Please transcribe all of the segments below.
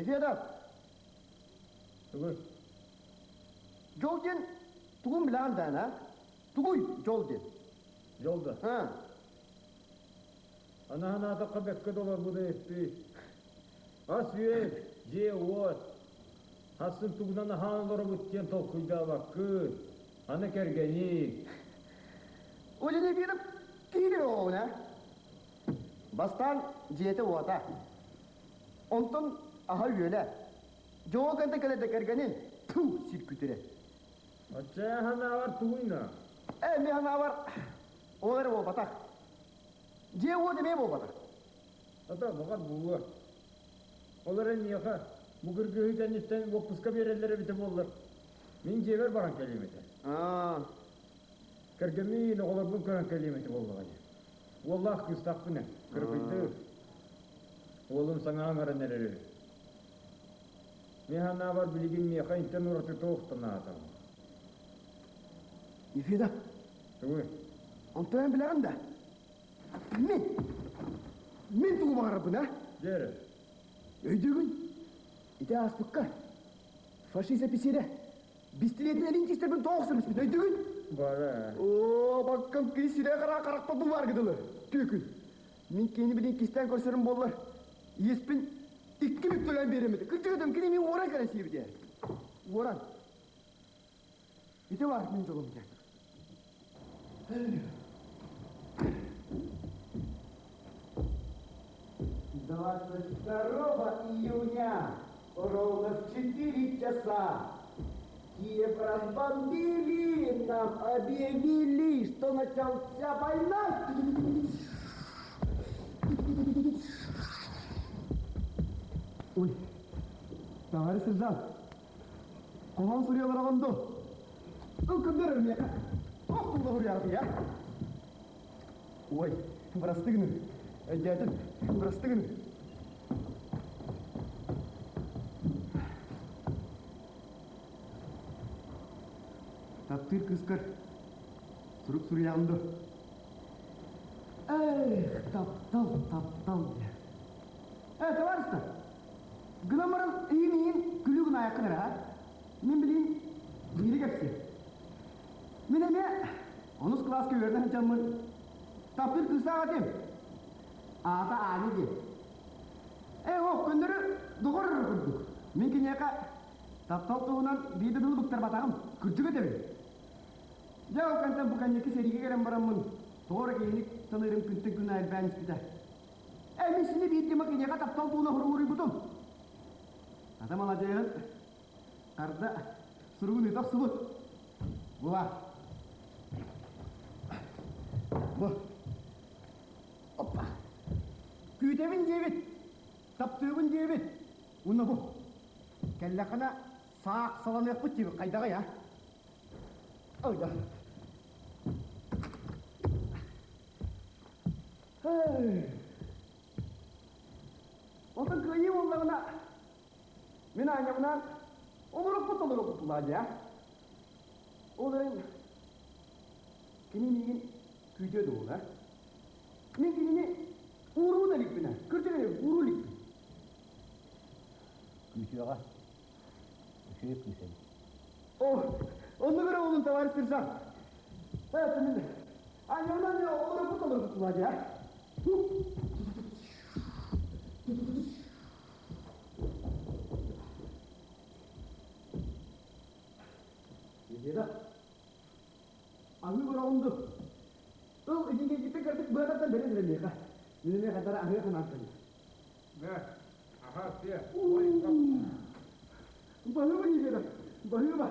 Нефедов! Тугуй? Дьол диэн тугун билэҕин даҕаны, а? Тугуй дьол диэн? Дьол да? А. Анаһан аатахха бэккэ да олорбута эппит. Ас-үөл, дьиэ-уот, Хассын тугунан аһаан олоробут диэн толкуйдаабаккын. Аны кэргэниҥ. Оля Нефедов киһи оҕоҕун, а? Бастаан дьиэтэ-уота. Онтон аһа-үөлэ. Дьоҕо кэнтэ кэлэрдэ кэргэнин, ту сир күтүрэ. Оччо ханаабар тугуй на? Э, ми ханаабар ол эрэ буолбатах. Дьиэ-уот эмиэ буолбатах. Ата, баҕар буолуо. Ол эрэн миэхэ бу кыргыһыы кэнниттэн уоппуска биэрэллэр эбитэ буоллар, мин дьиэбэр баран кэлиэм этэ. Аа. Кэргэммин, оҕолорбун көрөн кэлиэм этэ буоллаҕа дии. Уоллаах кыыстаахпын ээ, кыракыйдыы. Уолум саҥа аҥаран эрэр үһү. Мин санаабар билигин миэхэ интэн ураты туох да наада. Ефида. Тугуй? Онтон эн билэҕин да? Мин! Мин тугу баҕарарбын, а? Дьэ эрэ. Өйдүүгүн? Ити ааспыкка фашист эписиэрэ бистилиэтин элин кистэрбин тоҕо охсубуспут өйдүүгүн? Бара. Оо, баккам кини сирэ хара харахпа бу баарга дылы. Түөкүн. Мин кинини билин кистээн көрсөрүм буоллар, иэспин икки бүк төлөөн биэриэм этэ. Кырдьык этим, кини мин уоран кэлэн сиэбитэ. Уоран. Ити баар мин дьолум диэн. 22 июня, ровно в 4 часа, Киев разбомбили, нам объявили, что начался война. Ой, товарищ сержант, хоһоон суруйалар оҕонду. Ыл көрдөрөр миэхэ. Ох тулла суруйаҕытый, а? Ой, бырастыы гынын. Өйдөөтүм, бырастыы гынын. Таптыыр кыыскар сурук суруйаҕын дуо? Эх, таптал, таптал диэн. Э, товарищтар, гынан баран иһин-иһин күлүү гынаайаххын эрэ, а? Мин билигин биири кэпсиэм. Мин эмиэ онус кылааска үөрэнэ сылдьаммын таптыыр кыыстаах этим. Аата Аня диэн. Ээ, ол көннөрү доҕор эрэ курдук. Мин киниэхэ таптал туһунан биир да тылы быктарбатаҕым, кырдьык этэбин. Дьэ, ол кэнтэн бу кэнники сэриигэ кэлэн бараммын, тоҕо эрэ киһини саныырым күнтэн күн элбээн испитэ. Ээ, мин сини биир тема киниэхэ таптал туһунан хоругуруйбутум. Ата маладьыаһын Тарда суругун ыыта охсубут. Була. Бу. Оппа. Күүтэбин диэбит. Таптыыбын диэбит. Уонна бу. Кэллэххинэ саах саланыахпыт диэбит хайдаҕый а? Ой да. Онтон кыайыы буоллаҕына Мин аанньабынаан олоруппут олоруппут Ладья. Ол эрэн кини миигин күүтүө дуо, а? Мин кинини ууруу да иликпин, кырдьык эрэ ууруу иликпин. Күүтүөҕэ. Үчүгэй кыыс эбит. О, оннук эрэ буолун, товарищ сержант. Э, мин аанньабынаан олоруппут олоруппут Ладья. Деда, аһыы бороҕунду. Ыл итинкэйгиттэн кырдык быататтан бэрин эрэ миэхэ. Мин эмиэ хадара аһыы ханаан кэллим. Мэ, аха, сиэ. Баһыыба Нигера, баһыыба.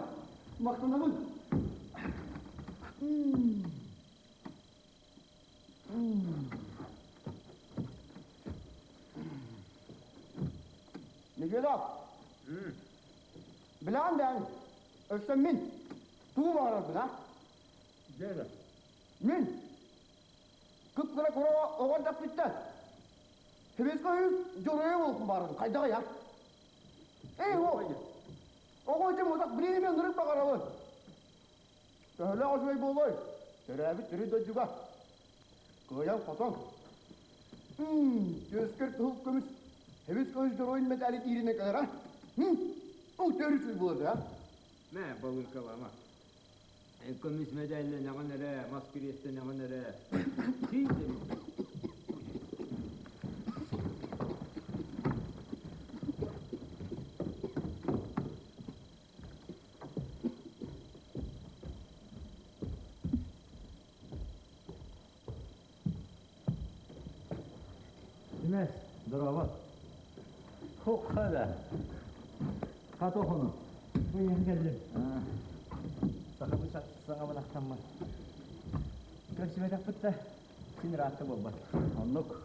Махтанабын. Михайлов, билэҕин дээн, өссө мин тугу баҕарарбын, а? Дьэ Мин кып-кыра кура оҕо эрдэхпиттэн Сэбиэскэй Союз дьоруойа буолуохпун баҕарабын, хайдаҕый, а? Эй, оҕо этим утах билигин эмиэ ынырык баҕарабын. Төһөлөөх үчүгэй буолуой? Төрөөбүт төрүт дойдуга кыайан-хотон, түөскэр кыһыл көмүс. Һэбис көс дьоруойун мэтээлин ииринэн кэлэр а? Ол төрүт буолар а? Мэ, балыыкалама. Көмүс мэдээллэнэҕин эрэ, мас кириэстэнэҕин эрэ. Сиин дэмин. Димес, здорово. Хоххада. Хата охону. Бу иһэн кэллим. Сахабы саҥабын ахтаммын. Көрсүбэтэхпит да син ыраатта буолбат. Оннук.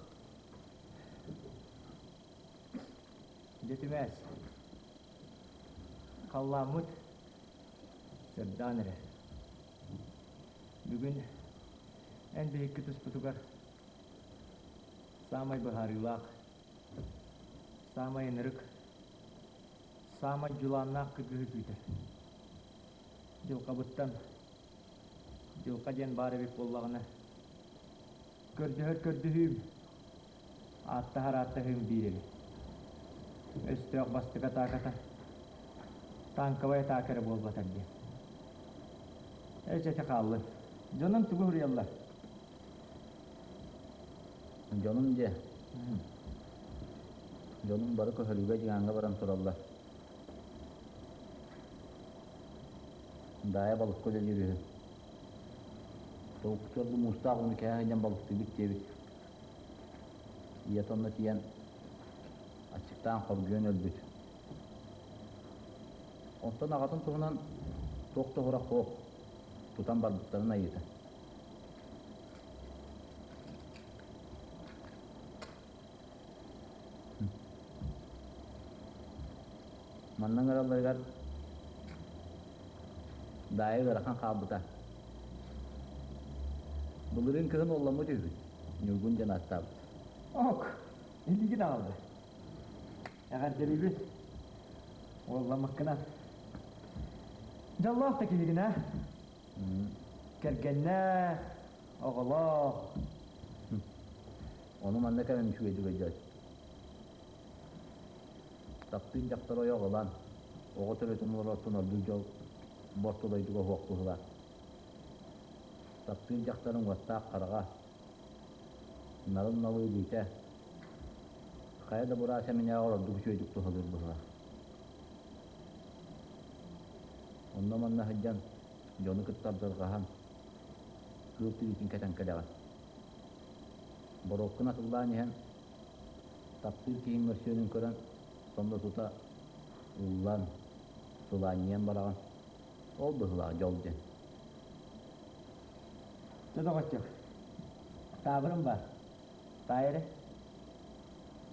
Дьэ Түмээс, халлааммыт сырдаан эрэр. Бүгүн эн биһикки туспутугар саамай быһаарыылаах, саамай ынырык, саамай дьулааннаах кыргыһыы күүтэр. Дьылҕабыттан дьылҕа диэн баар эбит буоллаҕына, көрдөһөр көрдөһүүм, ааттаһар ааттаһыым биир эбит. Өстөөх бастакы атааката танковай атаака эрэ буолбатар диэн. Эчэти хааллын. Дьонум тугу суруйаллар? Дьонум дьэ. Дьонум бары көһөрүүгэ дьиҥаҥҥа баран тураллар. Даайа балыкка үлэлиир үһү. Тобуктуор бу муустаах ууну кэһэ сылдьан балыктыыбыт диэбит. Ийэтэ онно тиийэн аччыктаан хоргуйан өлбүт. Онтон аҕатын туһунан туох да уһура суох, тутан барбыттарын айыыта. Манна ыҥыралларыгар Даайа ыарахан хаалбыта. Былырыын кыһын уолламмыт үһү, Ньургун диэн ааттаабыт. Ок, илиигин аҕалла. Эҕэрдэлиибин. Уолламмыккынан. Дьоллоох да киһигин, аа? Кэргэннээх, оҕолоох. Ону манна кэлэн үчүгэйдик өйдөөт. Таптыыр дьахтар ойох ылан, оҕо төрөтөн олороттон ордук дьол борто дойдуга уһуох быһыылаах. Таптыыр дьахтарыҥ уоттаах хараҕа, нарын налыы илиитэ, хайа да бураас эминээҕэр ордук үчүгэйдик туһалыыр быһыылаах. Онно-манна сылдьан, дьону кытта ардырҕаһан, кыыл тириитин кэтэн кэлэҕин. Боруоккун атыллаан иһэн, таптыыр киһиҥ мөрсүөнүн көрөн, сонно тута ууллан, сылаанньыйан бараҕын. Ол быһыылаах дьол диэн. Чэ, доҕоччук, таабырын баар. Таай эрэ.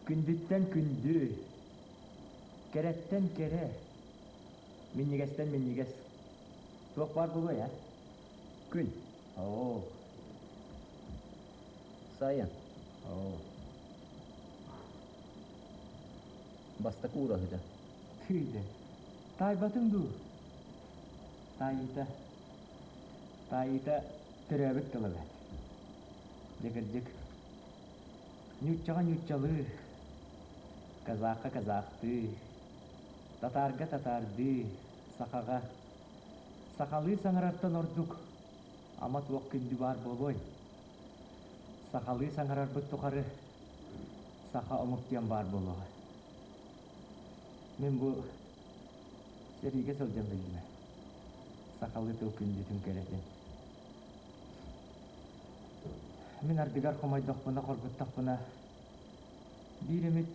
Күндүттэн күндү, кэрэттэн кэрэ, минньигэстэн минньигэс. Туох баар буолуой, а? Күн. Оо. Сайын. Оо. Бастакы уураһыта. Тыыды. Таайбатыҥ дуу? Таайыыта. Таайыыта төрөөбүт тыла эбээт. Дьэ кырдьык. Ньууччаҕа ньууччалыы, казахха казахтыы, татаарга татаардыы, сахаҕа сахалыы саҥарартан ордук ама туох күндү баар буолуой? Сахалыы саҥарарбыт тухары саха омук диэн баар буолуоҕа. Мин бу сэриигэ сылдьан биллим ээ. Сахалыы тыл күндүтүн кэрэтин. Мин ардыгар хомойдохпуна, хоргуттахпына биир эмит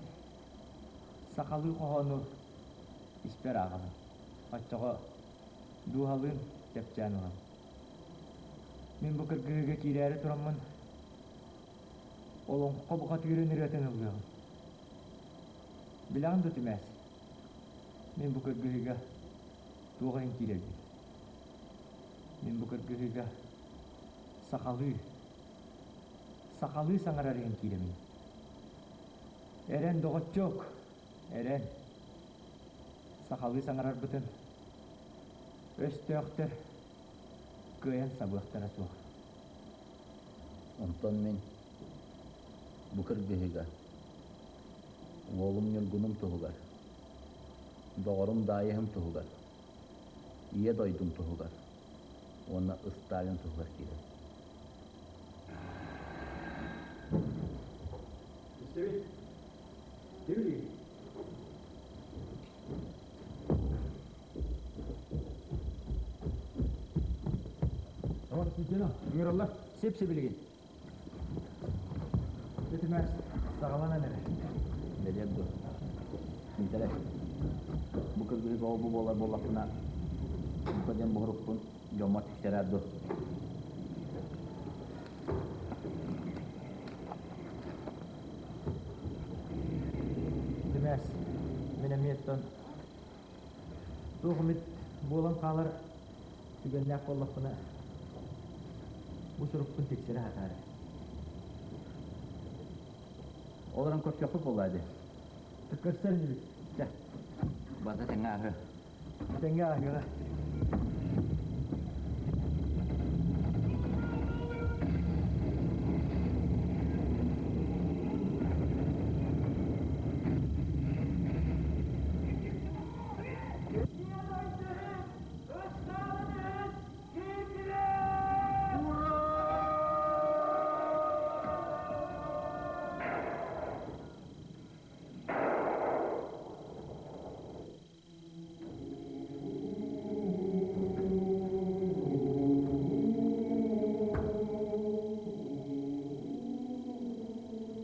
сахалыы хоһоону испэр ааҕабын. Оччоҕо дууһалыын чэпчээн ылабын. Мин бу кыргыһыыга киирээри тураммын олоҥхо бухатыырын ырыатын ыллыаҕым. Билэҕин да Түмээс, мин бу кыргыһыыга туох иһин киирэрбин. Мин бу кыргыһыыга сахалыы, сахалыы саҥарар иһин киирэбин. Эрэн, доҕоччуок, эрэн. Сахалыы саҥарарбытын өстөөхтөр кыайан сабыахтара суох. Онтон мин бу кыргыһыыга. Уолум Ньургунум туһугар, доҕорум Даайыһым туһугар, Ийэ дойдум туһугар уонна Сталин туһугар киирэр. Истэбит. Дивили. Товарищ лейтенант, ыҥыраллар. Сип-сибилигин. Бүтүмэс, саҕаланан эрэр. Бэлиэр дуо? Миитэрэй, бу кыргыһыыга ол-бу буолар буоллахпына, бука диэн буһурукпун дьоммор тиксэрээр дуо? Бүтүмэс, мин эмиэ оттон туох эмит буолан хаалар түгэннээх буоллахпына, бу сурукпун тиксэрэ сатаары. Ол эрэн көрсүөхпүт буоллаа дии. Көрсөр инибит. Чэ, барыта тэҥҥэ ааһыа. Тэҥҥэ ааһыаҕа.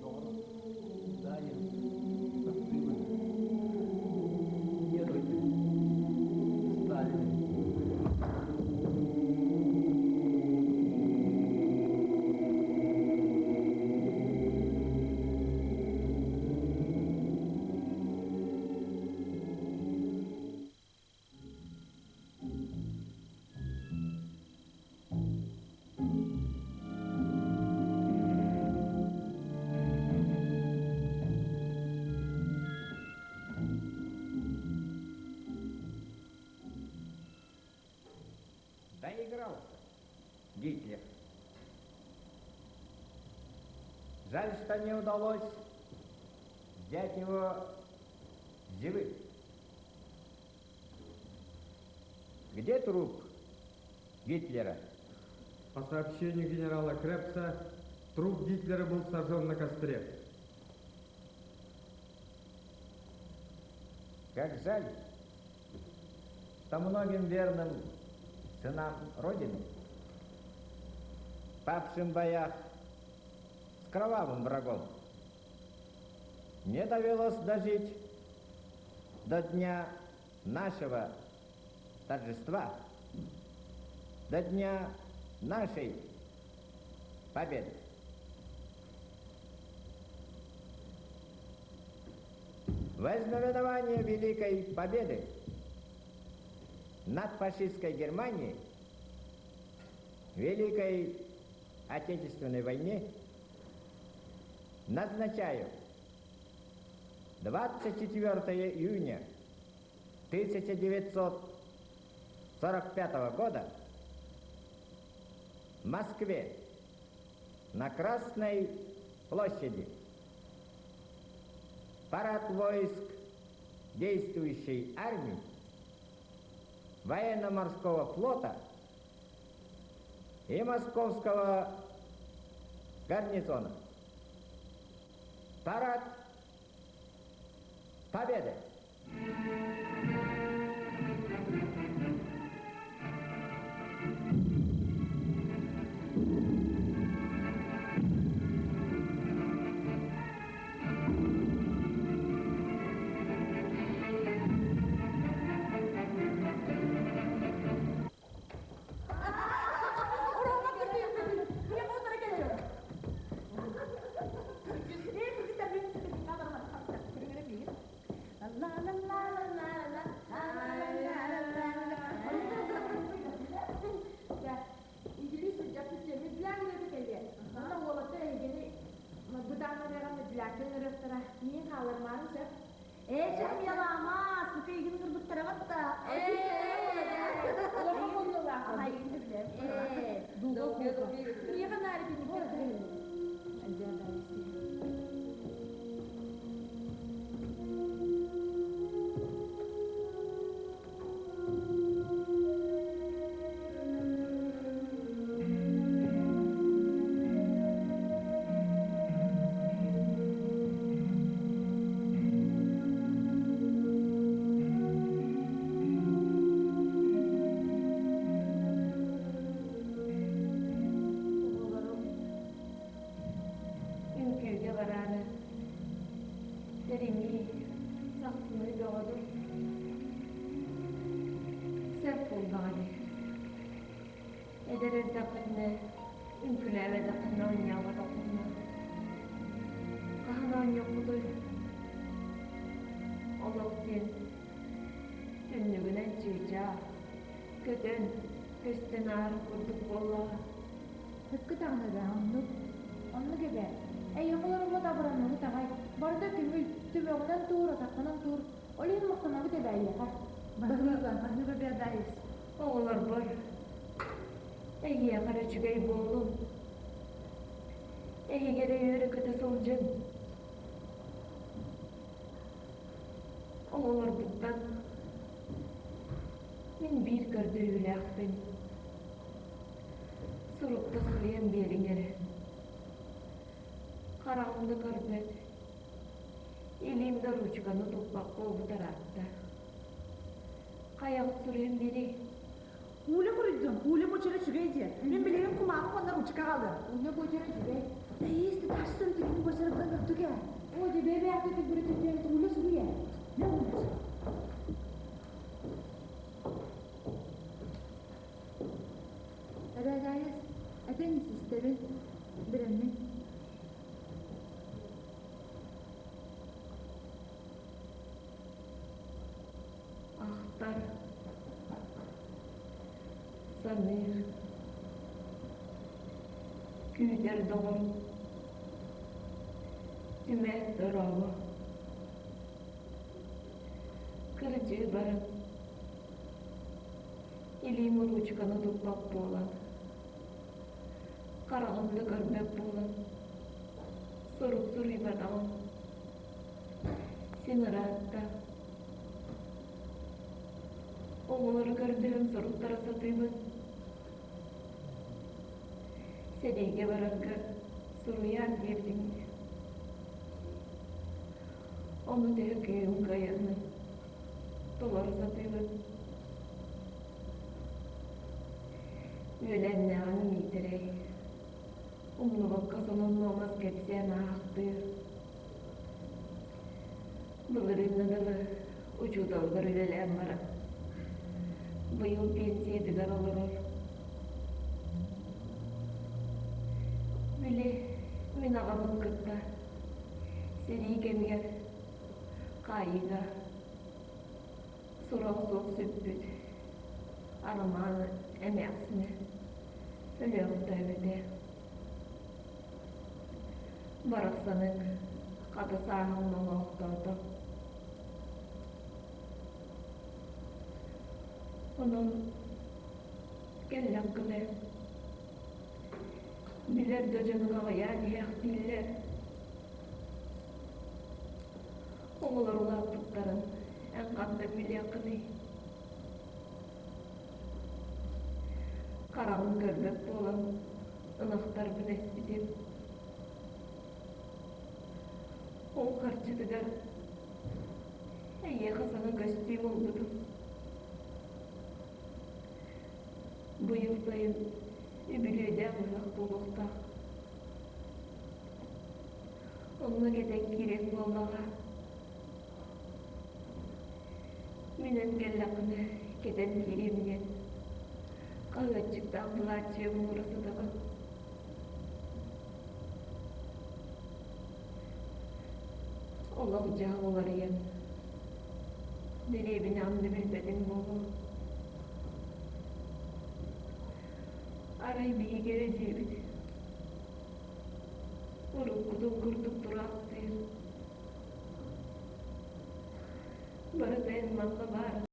Доҕорум, Дарья, таптыыбын. Ийэ дойду, Сталины. Доигрался Гитлер. Жаль, что не удалось взять его живым. Где труп Гитлера? По сообщению генерала Крепса, труп Гитлера был сожжен на костре. Как жаль, что многим верным сынам Родины, павшим в боях с кровавым врагом, не довелось дожить до дня нашего торжества, до дня нашей победы. Во знаменование Великой Победы над фашистской Германией Великой Отечественной войне назначаю 24 июня 1945 года в Москве на Красной площади парад войск действующей армии, военно-морского флота и московского гарнизона. Парад Победы! Эдэр эрдэххитинэ үҥкүүлээбэтэххитинэ оонньооботоххутуна хаһан оонньуоххутуй? Олох диэн түннүгүнэн чыычаах, көтөн, көстөн аар курдук буоллаҕа. Ыккы даҕаны да оннук. Оннук эбээ. Эйиэхэ олоруммут абыранныбыт аҕай. Барыта көҥүл, түмэҕинэн туур, атаххынан туур. Ол иһин махтанабыт эбээ эйиэхэ. Баһыыба, баһыыба Бедаис. Оҕолорбор эйиэхэ эрэ үчүгэй буоллун. Эһиги эрэ үөрэ-көтө сылдьыҥ. Оҕолорбуттан мин биир көрдөһүүлээхпин. Сурукта суруйан биэриҥ эрэ. Хараҕым да көрбөт, илиим да ручканы туппат буолбут ыраатта. Хайаҕыт суруйан биэрий? Уля буруйдум, Уля буочара үчүгэй диэ. Мин билигин кумааҕы уонна ручка аҕалыам. Уля буочара үчүгэй. Таис, ты таарсан түгүн буочара быдан өртүгэ. О, дьэ бэйэ-бэйэҕитэ түгүрү түгүрү Уля суруйа. Не Уля? Эбээ Даайыс, этин систэбин, билэммин. Ахтар, саныыр, күүтэр доҕорум, түмээт дорообо, кырдьыы баран, илиим уруучуканы туппат буолан, хараҕым да көрбөт буолан, сурук суруйбатаҕым. Син ыраатта. Оҕолору көрдөһөн суруктара сатыыбын. Сэриигэ барарга суруйаар диэбитиҥ Ону төһө күүһүм кыайарынан толоро сатыыбын. Үөлээннээҕиҥ Миитэрэй умнубакка сонун-нуомас кэпсээн аахтыыр. Былырыыҥҥа дылы учууталыгар үлэлээн баран, быйыл пенсиятыгар олорор. Били мин аҕабын кытта сэрии кэмигэр хаайыыга сураҕа суох сүппүт Арамаан эмээхсинэ өлөөхтөөбүтэ. Барахсаныҥ хата сааһын моҥоохтоото. Онон кэллэххинэ билэр да дьонуҥ аҕыйаан иһээхтииллэр. Оҕолор улааппыттарын эн хантан билиэххиний? Хараҕым көрбөт буолан ынахтарбын эспитим. Ол харчытыгар эйиэхэ саҥа көстүүм ылбытым. Быйыл сайын үбүлүөйдээх ыһыах буолуохтаах. Онно кэтэн киириэҥ буоллаҕа. Мин эн кэллэххинэ кэтэн киириэм диэн хаһыаччыктаах былааччыйам уура сытабын. Олох-дьаһах уларыйан, дэриэбинэҕин да билбэтиҥ буолуо. Арай биһиги эрэ дьиэбит уруккутун курдук тураахтыыр. Барыта эн манна баар.